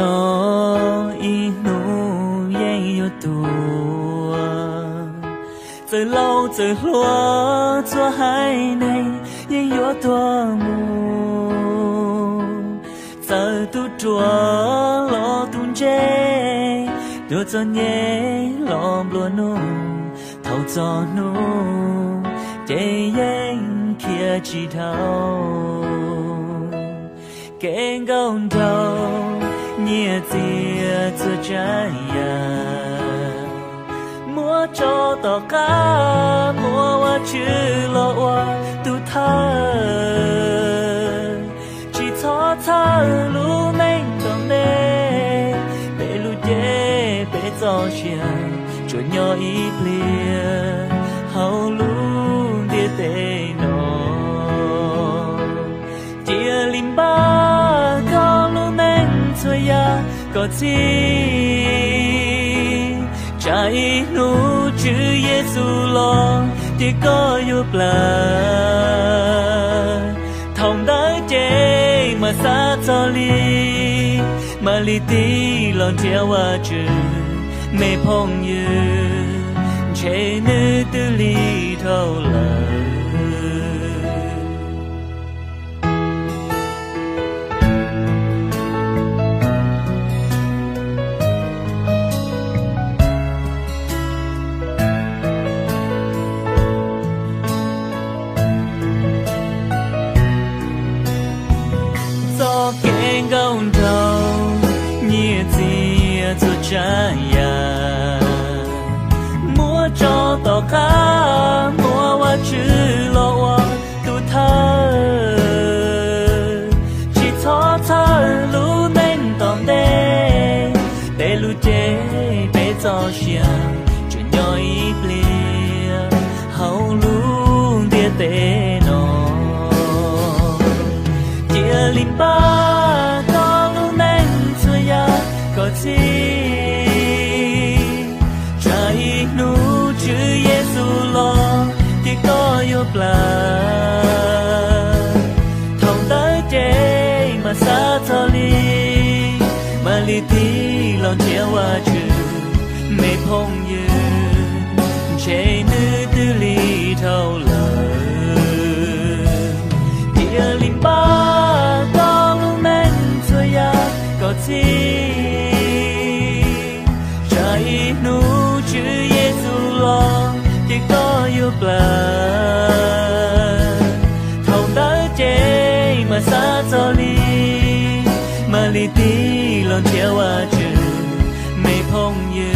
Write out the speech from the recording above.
Txawm ib hnub yeej yuav tuag, txawm laus txawm hluas txhua haiv neeg yeej yuav tuag mus. Txawm tub ruam los tub ntse, tuag txom nyem los nplua nuj, thaum txog hnub ces yeej khiav tsis dhau. Kev nkauj nraug nyiaj txiag txhua tsav yam, muab tso tom qab, muab Vajtswv los ua tus thawj. Tsis txhob txhawj lub neej tom ntej, peb lub cev peb txoj sia, tsuas nyob ib pliag hauv lub ntiaj teb no. Cia li npaj koj lub neej txhua yam kom txhij, tsam ib hnub Tswv Yexus los ces koj yuav plawv. Thaum ntawd ces mam xav txog li, mam li tig los nrhiav Vajtswv. Me phooj ywg, ntshe nws twb lig dhau lawm. Txoj kev nkauj nraug nyiaj txiag txhua tsav yam, muab tso tom qab, muab Vajtswv los ua tus thawj. Tsis txhob txhawj lub neej tom ntej, peb lub cev peb txoj sia, tsuas nyob ib pliag hauv lub ntiaj teb no. Cia li npaj koj lub neej txhua yam kom txhij, tsam ib hnub Tswv Yexus los ces koj yuav plawv. Thaum ntawd ces mam xav txog li, mam li tig los nrhiav Vajtswv. Me phooj ywg, ntshe nws twb lig dhau lawm. Cia li npaj koj lub neej txhua yam kom txhij, tsam ib hnub Tswv Yexus los ces koj yuav plawv. Thaum ntawd ces mam xav txog li, mam li tig los nrhiav Vajtswv. Me phooj ywg,